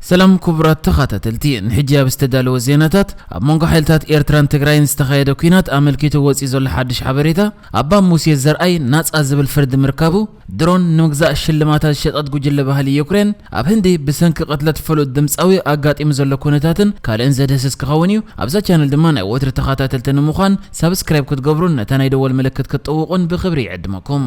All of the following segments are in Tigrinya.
ሰላም ክቡራት ተኸታተልቲ፣ ንሕጂ ኣብ ዝተዳለወ ዜናታት፣ ኣብ መንጎ ሓይልታት ኤርትራን ትግራይን ዝተኻየደ ኲናት ኣመልኪቱ ወፂኡ ዘሎ ሓድሽ ሓበሬታ፣ ኣባ ሙሴ ዘርኣይ ናጻ ዝብል ፍርዲ ምርካቡ፣ ድሮን ንምግዛእ ሽልማታት ዝሸጠት ጉጅለ ባህሊ ዩክሬን፣ ኣብ ህንዲ ብሰንኪ ቅትለት ፍሉጥ ድምጻዊ ኣጋጢሙ ዘሎ ኩነታትን ካልእን ዘድህስስ ክኸውን እዩ። ኣብዛ ቻነል ድማ ናይ ወትሪ ተኸታተልቲ ንምዃን ሳብስክራይብ ክትገብሩን ነታ ናይ ደወል ምልክት ክትጥውቑን ብኽብሪ ይዕድመኩም።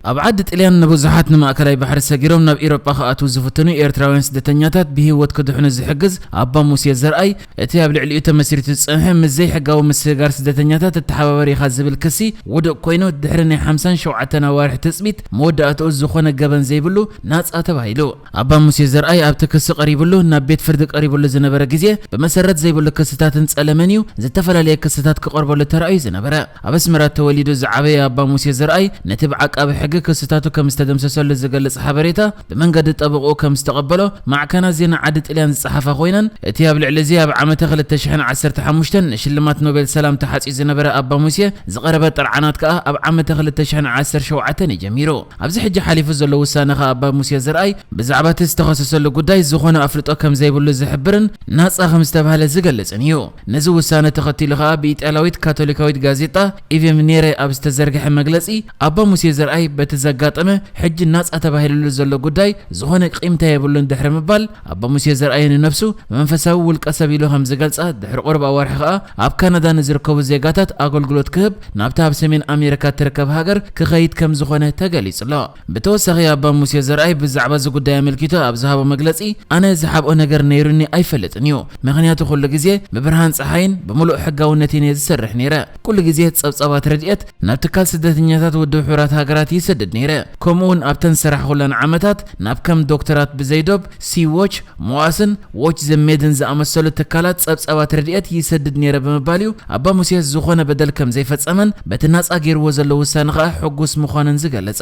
ኣብ ዓዲ ጥልያን ንብዙሓት ንማእከላይ ባሕሪ ሰጊሮም ናብ ኢሮጳ ክኣትዉ ዝፍትኑ ኤርትራውያን ስደተኛታት ብህይወት ክድሕኑ ዝሕግዝ ኣባ ሙሴ ዘርኣይ፣ እቲ ኣብ ልዕሊኡ ተመስሪቱ ዝጸንሐ ምስ ዘይሕጋዊ ምስግጋር ስደተኛታት እተሓባበር ኢኻ ዝብል ክሲ ውዱቕ ኮይኑ፣ ድሕሪ ናይ ሓምሳን ሸውዓተን ኣዋርሕ ትጽቢት መወዳእትኡ ዝኾነ ገበን ዘይብሉ ናጻ ተባሂሉ። ኣባ ሙሴ ዘርኣይ ኣብቲ ክሲ ቀሪብሉ ናብ ቤት ፍርዲ ቀሪብሉ ዝነበረ ግዜ፣ ብመሰረት ዘይብሉ ክስታትን ጸለመን እዩ ዝተፈላለየ ክስታት ክቐርበሉ ተራእዩ ዝነበረ። ኣብ ኣስመራ ተወሊዱ ዝዓበየ ኣባ ሙሴ ዘርኣይ፣ ነቲ ብዓቃቢ ሕጊ ክስታቱ ከም ዝተደምሰሰሉ ዝገልጽ ሓበሬታ፣ ብመንገዲ ጠበቕኡ ከም ዝተቐበሎ ማዕከናት ዜና ዓዲ ጥልያን ዝጸሓፋ ኮይነን፣ እቲ ኣብ ልዕሊ እዚ ኣብ ዓመተ ክልተ ሽሕን ዓሰርተ ሓሙሽተን ንሽልማት ኖቤል ሰላም ተሓጽዩ ዝነበረ ኣባ ሙሴ ዝቐረበ ጥርዓናት ከኣ ኣብ ዓመተ ክልተ ሽሕን ዓሰርተ ሸውዓተን እዩ ጀሚሩ። ኣብዚ ሕጂ ሓሊፉ ዘሎ ውሳነ ከኣ ኣባ ሙሴ ዘርኣይ ብዛዕባ እቲ ዝተኸሰሰሉ ጉዳይ ዝኾነ ኣፍልጦ ከም ዘይብሉ ዝሕብርን ናጻ ከም ዝተባህለ ዝገልጽን እዩ። ነዚ ውሳነ ተኸቲሉ ከኣ ብኢጣልያዊት ካቶሊካዊት ጋዜጣ ኢቬምኔረ ኣብ ዝተዘርግሐ መግለጺ፣ ኣባ ሙሴ ዘርኣይ በቲ ዘጋጠመ ሕጂ ናጻ ተባሂሉሉ ዘሎ ጉዳይ ዝኾነ ቂምታ የብሉን ድሕሪ ምባል፣ ኣባ ሙሴ ዘርኣይ ንነብሱ መንፈሳዊ ውልቀ ሰብ ኢሉ ከም ዝገልጻ፣ ድሕሪ ቁሩብ ኣዋርሒ ከኣ ኣብ ካናዳ ንዝርከቡ ዜጋታት ኣገልግሎት ክህብ ናብታ ኣብ ሰሜን ኣሜሪካ እትርከብ ሃገር ክኸይድ ከም ዝኾነ ተገሊጹ ኣሎ። ብተወሳኺ ኣባ ሙሴ ዘርኣይ ብዛዕባ እዚ ጉዳይ ኣመልኪቱ ኣብ ዝሃቦ መግለጺ፣ ኣነ ዝሓብኦ ነገር ነይሩኒ ኣይፈልጥን እዩ። ምኽንያቱ ኩሉ ግዜ ብብርሃን ጸሓይን ብምሉእ ሕጋውነትን እየ ዝሰርሕ ነይረ። ኩሉ ግዜ ጸብጻባት ረድኤት ናብ ትካል ስደተኛታት ውድብ ሕቡራት ሃገራት ይሰድድ ነይረ። ከምኡ እውን ኣብተን ዝሰራሕኩለን ዓመታት ናብ ከም ዶክተራት ብዘይ ዶብ፣ ሲ ዎች፣ ሞኣስን ዎች ዘ ሜድን ዝኣመሰሉ ትካላት ጸብጻባት ረድኤት ይሰድድ ነይረ ብምባል እዩ። ኣባ ሙሴ ዝኾነ በደል ከም ዘይፈጸመን በቲ ናጻ ገይርዎ ዘሎ ውሳነ ከኣ ሕጉስ ምዃኑን ዝገለጸ።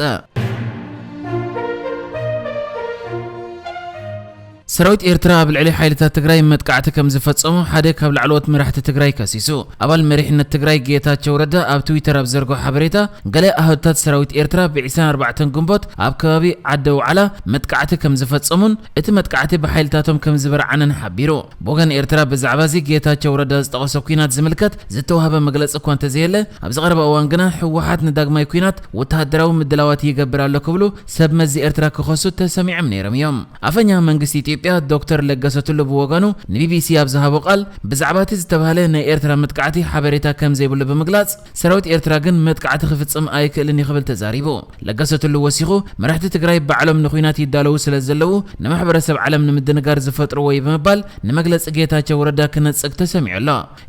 ሰራዊት ኤርትራ ኣብ ልዕሊ ሓይልታት ትግራይ መጥቃዕቲ ከም ዝፈጸሙ ሓደ ካብ ላዕለዎት መራሕቲ ትግራይ ከሲሱ። ኣባል መሪሕነት ትግራይ ጌታቸው ረዳ ኣብ ትዊተር ኣብ ዘርግሖ ሓበሬታ፣ ገለ ኣሃዱታት ሰራዊት ኤርትራ ብ ዕስራን ኣርባዕተን ግንቦት ኣብ ከባቢ ዓዲ ኣውዓላ መጥቃዕቲ ከም ዝፈጸሙን እቲ መጥቃዕቲ ብሓይልታቶም ከም ዝበርዓነን ሓቢሩ። ብወገን ኤርትራ ብዛዕባ እዚ ጌታቸው ረዳ ዝጠቐሶ ኲናት ዝምልከት ዝተዋህበ መግለጺ እኳ እንተዘየለ፣ ኣብ ዝቐረበ እዋን ግና ህወሓት ንዳግማይ ኲናት ወተሃደራዊ ምድላዋት ይገብር ኣሎ ክብሉ ሰብ መዚ ኤርትራ ክኸሱ ተሰሚዖም ነይሮም እዮም። ኣፈኛ መንግስቲ ኢትዮጵያ ዶክተር ለገሰ ቱሉ ብወገኑ ንቢቢሲ ኣብ ዝሃቦ ቃል፣ ብዛዕባ እቲ ዝተባህለ ናይ ኤርትራ መጥቃዕቲ ሓበሬታ ከም ዘይብሉ ብምግላጽ፣ ሰራዊት ኤርትራ ግን መጥቃዕቲ ክፍጽም ኣይክእልን እዩ ክብል ተዛሪቡ። ለገሰ ቱሉ ወሲኹ፣ መራሕቲ ትግራይ ባዕሎም ንኹናት ይዳለዉ ስለ ዘለዉ፣ ንማሕበረሰብ ዓለም ንምድንጋር ዝፈጥርዎ እዩ ብምባል ንመግለጺ ጌታቸው ረዳ ክነጽግ ተሰሚዑ ኣሎ።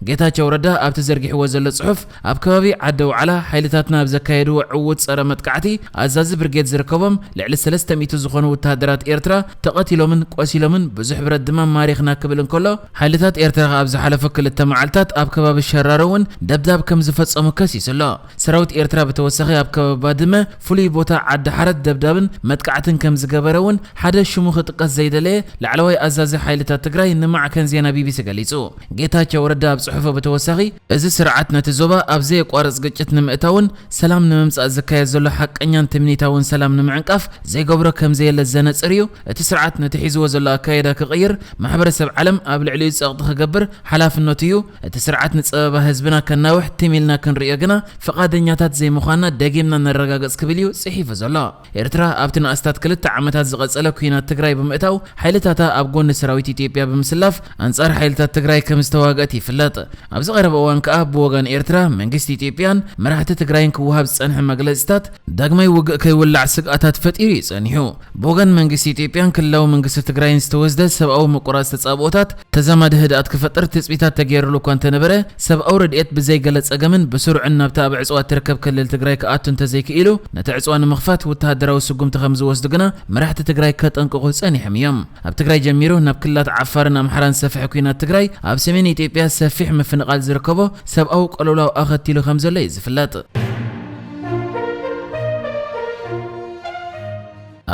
ጌታቸው ረዳ ኣብቲ ዘርጊሕዎ ዘሎ ጽሑፍ፣ ኣብ ከባቢ ዓዲ ኣውዓላ ሓይልታትና ኣብ ዘካየድዎ ዕዉት ጸረ መጥቃዕቲ፣ ኣዛዚ ብርጌድ ዝርከቦም ልዕሊ ሰለስተ ሚእቲ ዝኾኑ ወተሃደራት ኤርትራ ተቐቲሎምን ቆሲሎምን፣ ብዙሕ ብረት ድማ ማሪኽና ክብል እንከሎ፣ ሓይልታት ኤርትራ ኣብ ዝሓለፉ ክልተ መዓልታት ኣብ ከባቢ ሸራሮ እውን ደብዳብ ከም ዝፈጸሙ ከሲሱ ኣሎ። ሰራዊት ኤርትራ ብተወሳኺ ኣብ ከባቢ ባድመ ፍሉይ ቦታ ዓዲ ሓረት ደብዳብን መጥቃዕትን ከም ዝገበረ እውን ሓደ ሽሙ ክጥቀስ ዘይደለየ ላዕለዋይ ኣዛዚ ሓይልታት ትግራይ ንማዕከን ዜና ቢቢሲ ገሊጹ። ጌታቸው ረዳ ኣብ ጽሑፉ ብተወሳኺ፣ እዚ ስርዓት ነቲ ዞባ ኣብ ዘየቋርጽ ግጭት ንምእታውን ሰላም ንምምጻእ ዝካየድ ዘሎ ሓቀኛን ትምኒታውን ሰላም ንምዕንቃፍ ዘይገብሮ ከም ዘየለ ዘነጽር እዩ። እቲ ስርዓት ነቲ ሒዝዎ ዘሎ ኣካይዳ ክቕይር፣ ማሕበረሰብ ዓለም ኣብ ልዕሊኡ ጸቕጢ ክገብር ሓላፍነቱ እዩ። እቲ ስርዓት ንጸበባ ህዝብና ከናውሕ ትም ኢልና ክንርእዮ ግና ፍቓደኛታት ዘይምዃንና ደጊምና ነረጋግጽ ክብል እዩ ጽሒፉ ዘሎ። ኤርትራ ኣብቲ ንኣስታት ክልተ ዓመታት ዝቐጸለ ኲናት ትግራይ ብምእታው፣ ሓይልታታ ኣብ ጎኒ ሰራዊት ኢትዮጵያ ብምስላፍ ኣንጻር ሓይልታት ትግራይ ከም ዝተዋግአት ይፍለጥ። ኣብዚ ቀረባ እዋን ከኣ ብወገን ኤርትራ፣ መንግስቲ ኢትዮጵያን መራሕቲ ትግራይን ክወሃብ ዝጸንሐ መግለጺታት ዳግማይ ውግእ ከይውላዕ ስግኣታት ፈጢሩ እዩ ጸኒሑ። ብወገን መንግስቲ ኢትዮጵያን ክልላዊ መንግስቲ ትግራይን ዝተወስደ ሰብኣዊ ምቁራጽ ተጻብኦታት ተዛማዲ ህድኣት ክፈጥር ትጽቢታት ተገይሩሉ እኳ እንተነበረ፣ ሰብኣዊ ረድኤት ብዘይ ገለ ጸገምን ብስሩዕን ናብታ ኣብ ዕጽዋ እትርከብ ክልል ትግራይ ክኣቱ እንተዘይክኢሉ፣ ነቲ ዕጽዋ ንምኽፋት ወተሃደራዊ ስጉምቲ ከም ዝወስዱ ግና መራሕቲ ትግራይ ከጠንቅቑ ጸኒሖም እዮም። ኣብ ትግራይ ጀሚሩ ናብ ክልላት ዓፋርን ኣምሓራን ዝሰፍሐ ኲናት ትግራይ፣ ኣብ ሰሜን ኢትዮጵያ ሰፊሕ ምፍንቓል ዝርከቦ ሰብኣዊ ቅልውላው ኣኸቲሉ ከም ዘሎ እዩ ዝፍለጥ።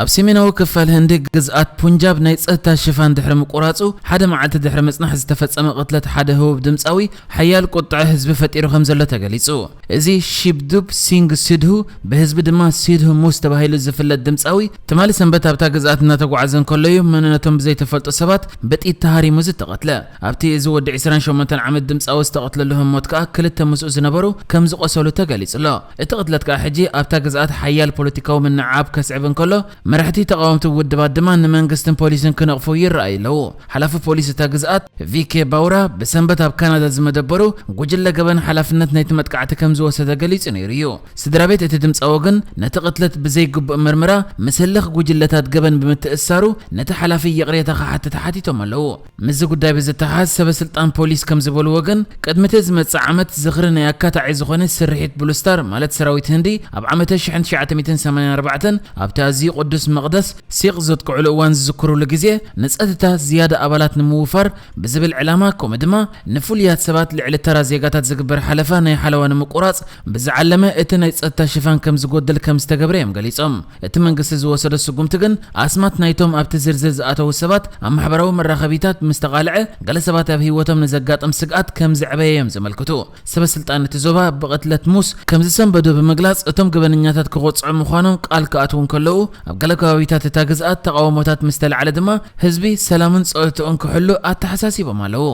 ኣብ ሰሜናዊ ክፋል ህንዲ ግዝኣት ፑንጃብ ናይ ጸጥታ ሽፋን ድሕሪ ምቁራጹ፣ ሓደ መዓልቲ ድሕሪ ምጽናሕ ዝተፈጸመ ቅትለት ሓደ ህቡብ ድምጻዊ ሓያል ቁጥዐ ህዝቢ ፈጢሩ ከም ዘሎ ተገሊጹ። እዚ ሺብዱብ ሲንግ ሲድሁ፣ ብህዝቢ ድማ ሲድሁ ሙስ ተባሂሉ ዝፍለጥ ድምጻዊ፣ ትማሊ ሰንበት ኣብታ ግዝኣት እናተጓዓዘ እንከሎ እዩ መንነቶም ብዘይተፈልጡ ሰባት ብጥይት ተሃሪሙ ዝተቐትለ። ኣብቲ እዚ ወዲ ዕስራን ሸሞንተን ዓመት ድምጻዊ ዝተቐትለሉ ህሞት ከኣ ክልተ ምስኡ ዝነበሩ ከም ዝቖሰሉ ተገሊጹ ኣሎ። እቲ ቅትለት ከኣ ሕጂ ኣብታ ግዝኣት ሓያል ፖለቲካዊ ምንዕዓብ ከስዕብ እንከሎ፣ መራሕቲ ተቓወምቲ ውድባት ድማ ንመንግስትን ፖሊስን ክነቕፉ ይረኣዩ ኣለዉ። ሓላፊ ፖሊስ እታ ግዝኣት ቪኬ ባውራ ብሰንበት ኣብ ካናዳ ዝመደበሩ ጉጅለ ገበን ሓላፍነት ናይቲ መጥቃዕቲ ከም ዝወሰደ ገሊጹ ነይሩ እዩ። ስድራ ቤት እቲ ድምጻዊ ግን ነቲ ቅትለት ብዘይግቡእ ምርመራ ምስ ህልኽ ጉጅለታት ገበን ብምትእስሳሩ ነቲ ሓላፊ ይቕሬታ ክሓትት ሓቲቶም ኣለዉ። ምስዚ ጉዳይ ብዝተሓዝ ሰበ ስልጣን ፖሊስ ከም ዝበልዎ ግን ቅድሚ እቲ ዝመጽእ ዓመት ዝኽሪ ናይ ኣካታዒ ዝኾነ ስርሒት ብሉስታር ማለት ሰራዊት ህንዲ ኣብ ዓመተ ሽሕን ትሽዓተ ሚእትን ሰማንያን ኣርባዕተን ኣብቲ ኣዝዩ ቅዱስ መቕደስ ሲቕ ዘጥቅዕሉ እዋን ዝዝክሩሉ ግዜ ንጸጥታ ዝያዳ ኣባላት ንምውፋር ብዝብል ዕላማ፣ ከምኡ ድማ ንፍሉያት ሰባት ልዕሊ ተራ ዜጋታት ዝግበር ሓለፋ ናይ ሓለዋ ንምቁራጽ ብዝዓለመ እቲ ናይ ጸጥታ ሽፋን ከም ዝጎድል ከም ዝተገብረ እዮም ገሊጾም። እቲ መንግስቲ ዝወሰዶ ስጉምቲ ግን ኣስማት ናይቶም ኣብቲ ዝርዝር ዝኣተዉ ሰባት ኣብ ማሕበራዊ መራኸቢታት ምስ ተቓልዐ፣ ገለ ሰባት ኣብ ህይወቶም ንዘጋጥም ስግኣት ከም ዘዕበየ እዮም ዘመልክቱ። ሰበ ስልጣን እቲ ዞባ ብቕትለት ሙስ ከም ዝሰንበዱ ብምግላጽ፣ እቶም ገበነኛታት ክቕጽዑ ምዃኖም ቃል ክኣትዉ እንከለዉ፣ ኣብ ገለ ከባቢታት እታ ግዝኣት ተቓውሞታት ምስ ተላዕለ ድማ ህዝቢ ሰላምን ጸጥታኡን ክሕሉ ኣተሓሳሲቦም ኣለዉ።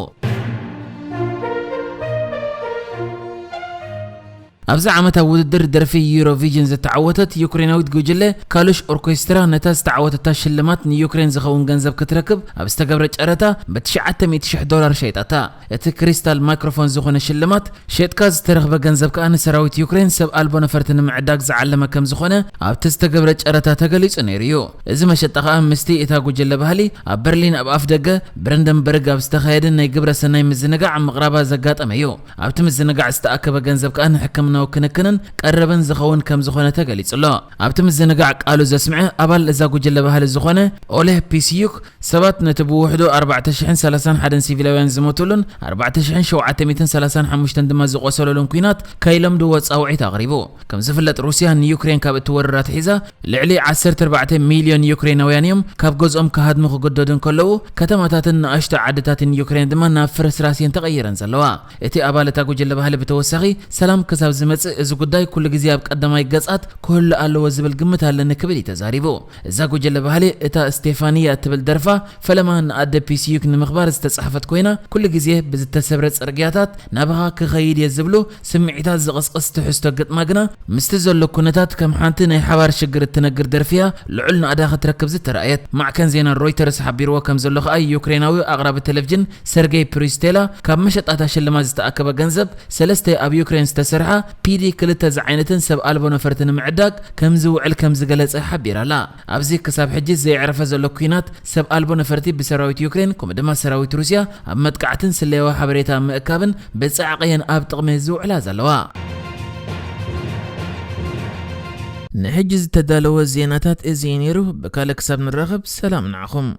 ኣብዚ ዓመት ኣብ ውድድር ደርፊ ዩሮቪዥን ዝተዓወተት ዩክሬናዊት ጉጅለ ካሉሽ ኦርኬስትራ ነታ ዝተዓወተታ ሽልማት ንዩክሬን ዝኸውን ገንዘብ ክትረክብ ኣብ ዝተገብረ ጨረታ ብትሽዓተ ሚእቲ ሽሕ ዶላር ሸይጣታ። እቲ ክሪስታል ማይክሮፎን ዝኾነ ሽልማት ሸጥካ ዝተረኽበ ገንዘብ ከኣ ንሰራዊት ዩክሬን ሰብ ኣልቦ ነፈርቲ ንምዕዳግ ዝዓለመ ከም ዝኾነ ኣብቲ ዝተገብረ ጨረታ ተገሊጹ ነይሩ እዩ። እዚ መሸጣ ከኣ ምስቲ እታ ጉጅለ ባህሊ ኣብ በርሊን ኣብ ኣፍ ደገ ብረንደንበርግ ኣብ ዝተኻየደ ናይ ግብረ ሰናይ ምዝንጋዕ ምቕራባ ዘጋጠመ እዩ። ኣብቲ ምዝንጋዕ ዝተኣከበ ገንዘብ ከኣ ንሕክምናዊ ክንክንን ቀረብን ዝኸውን ከም ዝኾነ ተገሊጹ ኣሎ። ኣብቲ ምዝንጋዕ ቃሉ ዘስምዐ ኣባል እዛ ጉጅለ ባህሊ ዝኾነ ኦሌህ ፒስዩክ፣ ሰባት ነቲ ብውሕዱ ኣርባዕተ ሽሕን ሰላሳን ሓደን ሲቪላውያን ዝሞቱሉን ኣርባዕተ ሽሕን ሸውዓተ ሚእትን ሰላሳን ሓሙሽተን ድማ ዝቖሰሉሉን ኲናት ከይለምድዎ ጻውዒት ኣቕሪቡ። ከም ዝፍለጥ ሩስያ ንዩክሬን ካብ እትወርር ኣትሒዛ ልዕሊ ዓሰርተ ኣርባዕተ ሚልዮን ዩክሬናውያን እዮም ካብ ገዝኦም ክሃድሙ ክግደዱ እንከለዉ፣ ከተማታትን ንኣሽቱ ዓድታትን ዩክሬን ድማ ናብ ፍርስራስ እየን ተቐይረን ዘለዋ። እቲ ኣባል እታ ጉጅለ ባህሊ ብተወሳኺ፣ ሰላም ክሳብ ዝመጽእ እዚ ጉዳይ ኩሉ ግዜ ኣብ ቀዳማይ ገጻት ክህሉ ኣለዎ ዝብል ግምት ኣለኒ ክብል እዩ ተዛሪቡ። እዛ ጉጅለ ባህሊ እታ ስቴፋንያ እትብል ደርፋ ፈለማ ንኣደ ፒስዩክ ንምኽባር ዝተጻሕፈት ኮይና፣ ኩሉ ግዜ ብዝተሰብረ ጽርግያታት ናባኻ ክኸይድ እየ ዝብሉ ስምዒታት ዝቕስቕስ ትሕዝቶ ግጥማ ግና ምስቲ ዘሎ ኩነታት ከም ሓንቲ ናይ ሓባር ሽግር እትነግር ደርፊ እያ ልዑል ናእዳ ክትረክብ ዝተራእየት። ማዕከን ዜና ሮይተርስ ሓቢርዎ ከም ዘሎ ከኣ ዩክሬናዊ ኣቕራቢ ቴሌቪዥን ሰርጌይ ፕሪስቴላ ካብ መሸጣታ ሽልማት ዝተኣከበ ገንዘብ ሰለስተ ኣብ ዩክሬን ዝተሰርሓ ፒዲ ክልተ ዝዓይነትን ሰብ ኣልቦ ነፈርቲ ንምዕዳግ ከም ዝውዕል ከም ዝገለጸ ሓቢራ ኣላ። ኣብዚ ክሳብ ሕጂ ዘየዕረፈ ዘሎ ኲናት ሰብ ኣልቦ ነፈርቲ ብሰራዊት ዩክሬን ከምኡ ድማ ሰራዊት ሩስያ ኣብ መጥቃዕትን ስለያዊ ሓበሬታ ምእካብን ብጻዕቂ እየን ኣብ ጥቕሚ ዝውዕላ ዘለዋ። ንሕጂ ዝተዳለወ ዜናታት እዚ እዩ ነይሩ። ብካልእ ክሳብ ንራኸብ ሰላም ንዓኹም።